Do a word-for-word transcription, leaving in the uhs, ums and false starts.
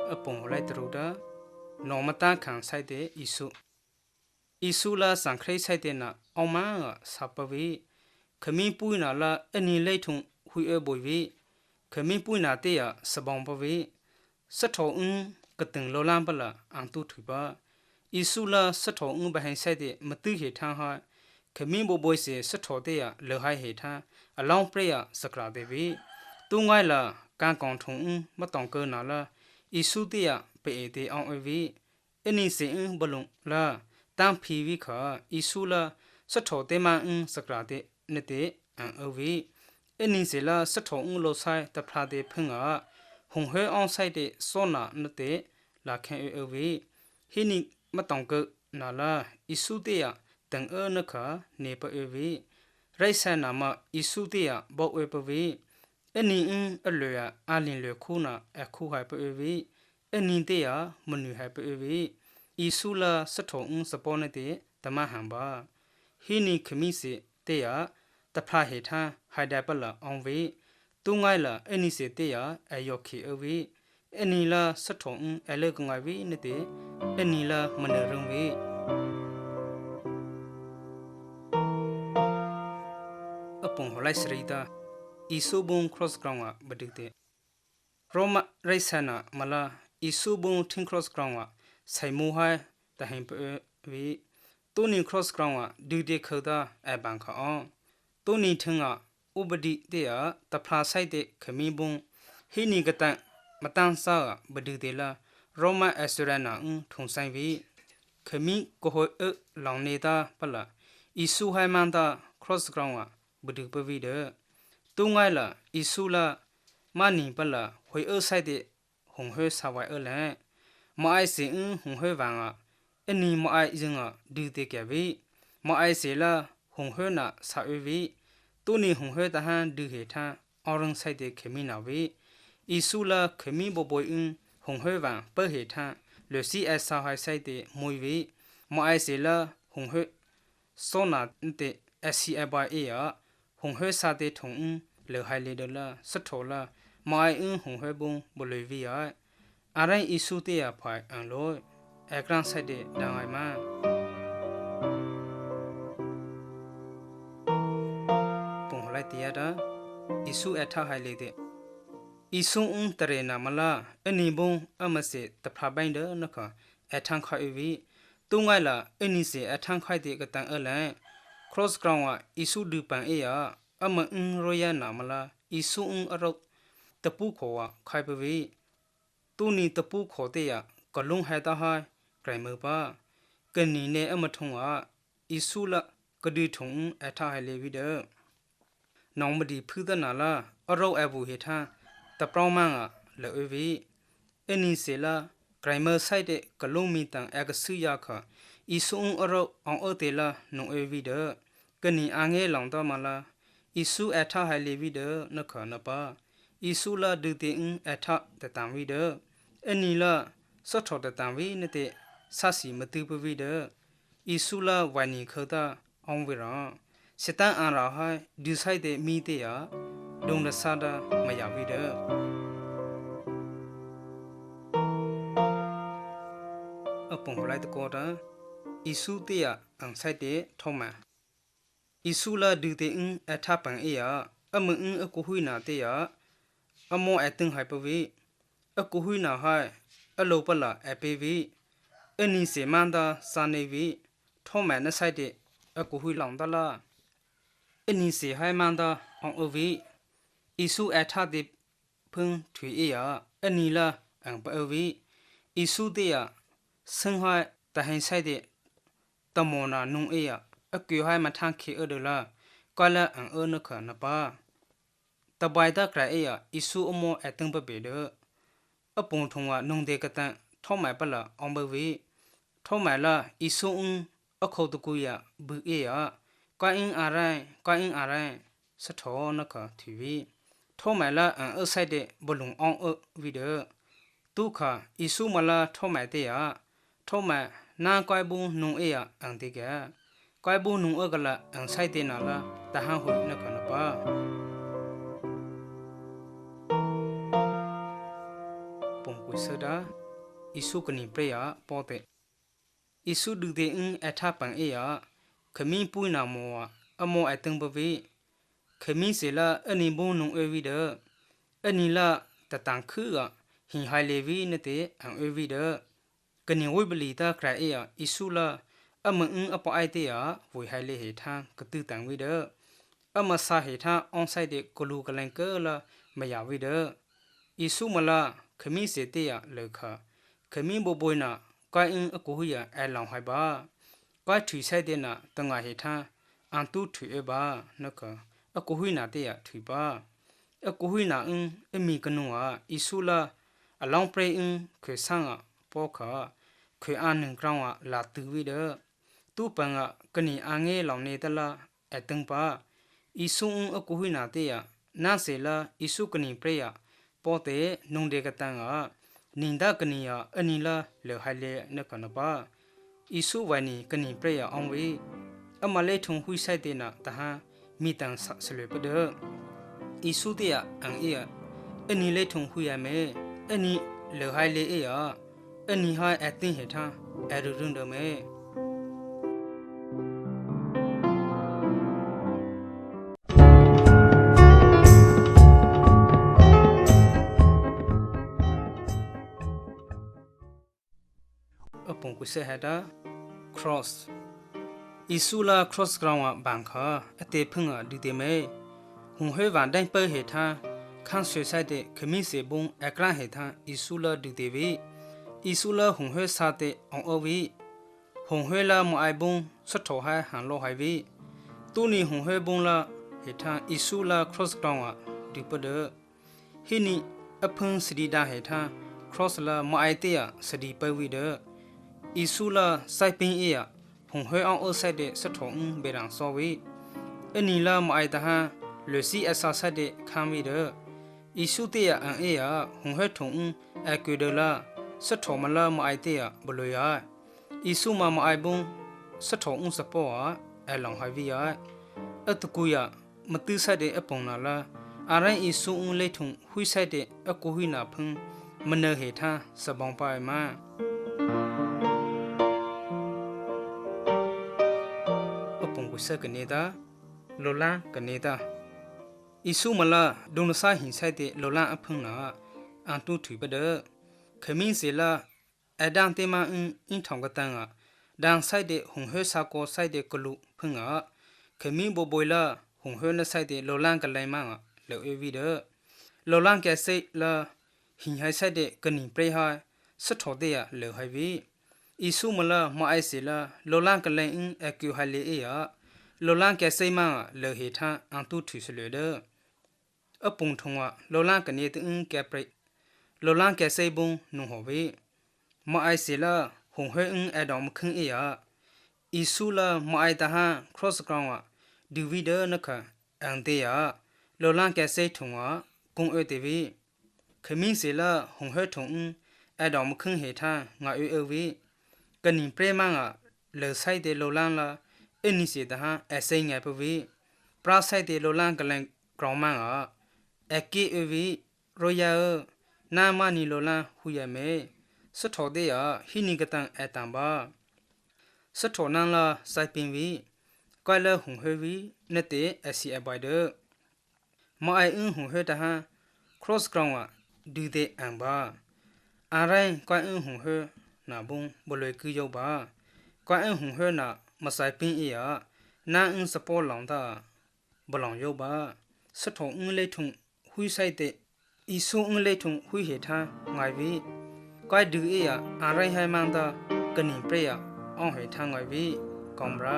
Apong holai teru da, no mata kang saite Isu. Isu la sangkhrei saite na ong ma nga sapawi. Khami puina la ani leithung hui e boiwi. Khami puina te ya sabong pawi. Satho ung kating lolang pala ang tu thui pa. Isu la satho ung baheng saite matu he thang hai. Khami boboi se satho te ya lehai he thang. Along prayer sakra dewi. Tungai la kangkong thung ung matong ke na la. Isu te ya pe e te ong ewi. Ani se ung balung la tang phiwi kha Isu la satho te ma ung sakra te nete ang awi. Ani se la satho ung lo sai taphra te phunga hung he ong saite sona nete la khen e awi. Hini matong ke na la Isu te ya tang e na kha ne pa ewi. Raisa na ma Isu te ya bok e pawi. Ani ung alua alin lua khu na akhu hai pa ewi. Ani te ya manu hai pa ewi. Isu la satho ung sapo nete tama hang ba. Hini khami se te ya taphra he thang hai da pala ong wi. Tungai la ani se te ya ayok khi awi. Ani la satho ung ale kungai wi nete. Ani la manu rung wi. Apong holai sri da. Isu bung cross ground a badu te. Roma raisa na mala Isu bung thing cross ground a saimu hai taheng pe wi. Tuni cross ground a du de khau da abang kha ong. Tuni thing a ubadi te ya taphra saite khami bung hini katang matang sa a badu te la Roma asura na ung thung sai wi. Khami kohoi e long ne ta pala Isu hai mang ta cross ground a badu pawi de. Tungai la Isu la mani pala hoi e saite hung he sawai e le. Ma ai se ung hung he wang a. Ani ma ai jing a du te kya wi. Ma ai se la hung he na sa e wi. Tuni hung he tahang du he thang orang saite khami na wi. Isu la khami boboi ung hung he wang pe he thang le si a sa hai saite mui wi. Ma ai se la hung he sona nte a si a ba e ya. Hung he sa te thung ung lehai le de la satho la ma ai ung hung he bung boloi wi ai. Arai Isu te ya phai ang loi. Ekran saite dang ai ma. Pung holai te ya da. Isu atha hai le de. Isu ung tare na mala ani bung ama se taphra bain de na kha athang khai wi. Tungai la ani se athang khai te katang e le. Cross ground a Isu du pang e ya. Ama ung roya na mala Isu ung arok tapu kho a khai pawi. Tuni tapu kho te ya kalung hai ta hai krai me pa. Kani ne ama thung a Isu la kadu thung ung atha hai le wi de. Nong madi phu ta na la arok abu he thang taprong mang a le e wi. Ani se la krai me saite kalung mi tang a kasu ya kha Isu ung arok ong e te la nung e wi de. Kani ange long ta mala Isu atha hai le wi de na kha na pa. Isu la du te ung atha ta tang wi de. Ani la satho ta tang wi nete sasi matu pawi de. Isu la wani khau ta ong wi ra. Satan ara hai du saite mi te ya dung da sa da maya wi de. Apung holai te ko da Isu te ya ang saite thoma. Isu la du te ung atha pang e ya ama ung akuhui na te ya amo atung hai pawi. Akuhui na hai alo pala ape wi. Ani se mang ta sa ne wi. Thoma na saite akuhui long ta la. Ani se hai mang ta ong e wi. Isu atha te phung thui e ya ani la ang pa e wi. Isu te ya sing hai taheng saite tamo na nung e ya akyo hai mathang khi e de la kala ang e na kha na pa. Tabai ta kra e ya Isu amo atung pa be de. Apung thung a nung de katang thomai pala ong pa wi. Thomai la Isu ung akho tuku ya bu e ya. Ka ing arai, ka ing arai. Satho na kha thui wi. Thomai la ang e saite balung ong e wi de. Tu kha Isu mala thomai te ya. Thomai na kai bu nung e ya ang te ke. Kai bu nung e kala ang saite na la tahang hui na kha na pa. Pongkui seta, Isu kani preya pote. Isu dute ng eta pang eya, kami puina moa, amo eteng bavi. Kami sela ani bong nung evi de. Ani la tatang khu a, hin hai levi nete ang evi de. Kani wibli ta kra eya, Isu la ama ng apa ai te a, vui hai le he tha, katu tang vi de. Ama sa he tha, ong sai de kulu kaleng ke la maya vi de. Isu mala, kami se te a, le kha. Kami bo boina, kai ng akuhui a, e long hai ba. Kai thui sai de na, tanga he tha, ang tu thui e ba, na kha. Akuhui na te a, thui ba. Akuhui na ng, emi kanu a, Isu la, a long pre ng, kwe sang a, po kha, kwe a nung krang a, la tu vi de. Tu pang a, kani ange long ne ta la, eteng pa. Isu ng akuhui na te a, na se la, Isu kani pre a, pote nung de katang a, ning da kani a, ani la, le hai le na kana pa. Isu vani kani pre a ong vi. Ama le thung hui sai te na, ta ha, mi tang sa, sele pa de. Isu te a, ang e a, ani le thung hui a me, ani le hai le e a, ani hai a ting he tha, a ru rung de me. Apong kuse hada, cross. Isu la cross ground a bang kha, ate phung a dute me. Hung hoi van dang pe he tha, khan sui sai te kami se bung ekran he tha, Isu la dute vi. Isu la hung hoi sa te ong o vi. Hung hoi la mo ai bung, sa tho hai han lo hai vi. Tu ni hung hoi bung la, he tha, Isu la cross ground a, du pa de. Hini aphung sidi da he tha, cross la mo ai te a sidi pa vi de. Isu la sai ping e a, hung hoi ang o sai de sa tho ng be rang so vi. Ani la mo ai ta ha, le si a sa sai de khang vi de. Isu te a ang e a, hung hoi thung ng a kwe de la, sa tho ma la mo ai te a bolo ya. Isu ma mo ai bung, sa tho ng sa po a, a long hai vi ya. A tu ku ya, matu sai de apong na la, a ran Isu ng le thung hui sai de akuhui na phung, mana he tha sa bong pa ai ma. Apong ku sa kane ta, lolang kane ta. Isu ma la, dung na sa hin sai de lolang aphung na, ang tu thui pa de. Kami se la, a dang te ma ng, ng thong katang a, dang sai de hung hoi sa ko sai de kalu phung a, kami bo boi la, hung hoi na sai de lolang kalai ma a, le e vi de. Lolang ke sai la, hin hai sai de kani pre hai, sa tho de a le hai vi. Isu ma la mo ai se la, lolang kalai ng a kwe hai le e a, lolang ke sai ma a le he tha ang tu thui se le de. Apong thung a, lolang kane te ng ke pre. Lolang ke sai bung nung ho vi. Mo ai se la, hung hoi ng a dong ma khung e a. Isu la mo ai ta ha, cross ground a, du vi de na kha, ang te a. Lolang ke sai thung a, kung e te vi. Kami se la, hung hoi thung ng, a dong ma khung he tha, nga e e vi. Kani pre ma a, le sai de lolang la, ani se ta ha, a sai nga pa vi. Pra sai de lolang kaleng ground ma a, a ke e vi, ro ya e, na ma ni lolang hui ya me. Sa tho de a, hini katang a tang ba. Sa tho nang la sai ping vi. Kai la hung hoi vi, na te a si a bai de. Mo ai ng hung hoi ta ha, cross ground a, du de ang ba. A ran kai ng hung hoi na bung, bo loi ku yo ba. Kai ng hung hoi na, ma sai ping e a, na ng sa po long ta, ba long yo ba. Sa tho ng le thung hui sai de, Isu ng le thung hui he tha ngai vi. Kai du e a, a rai hai mang ta, kani pre a, ong he tha ngai vi, kong bra.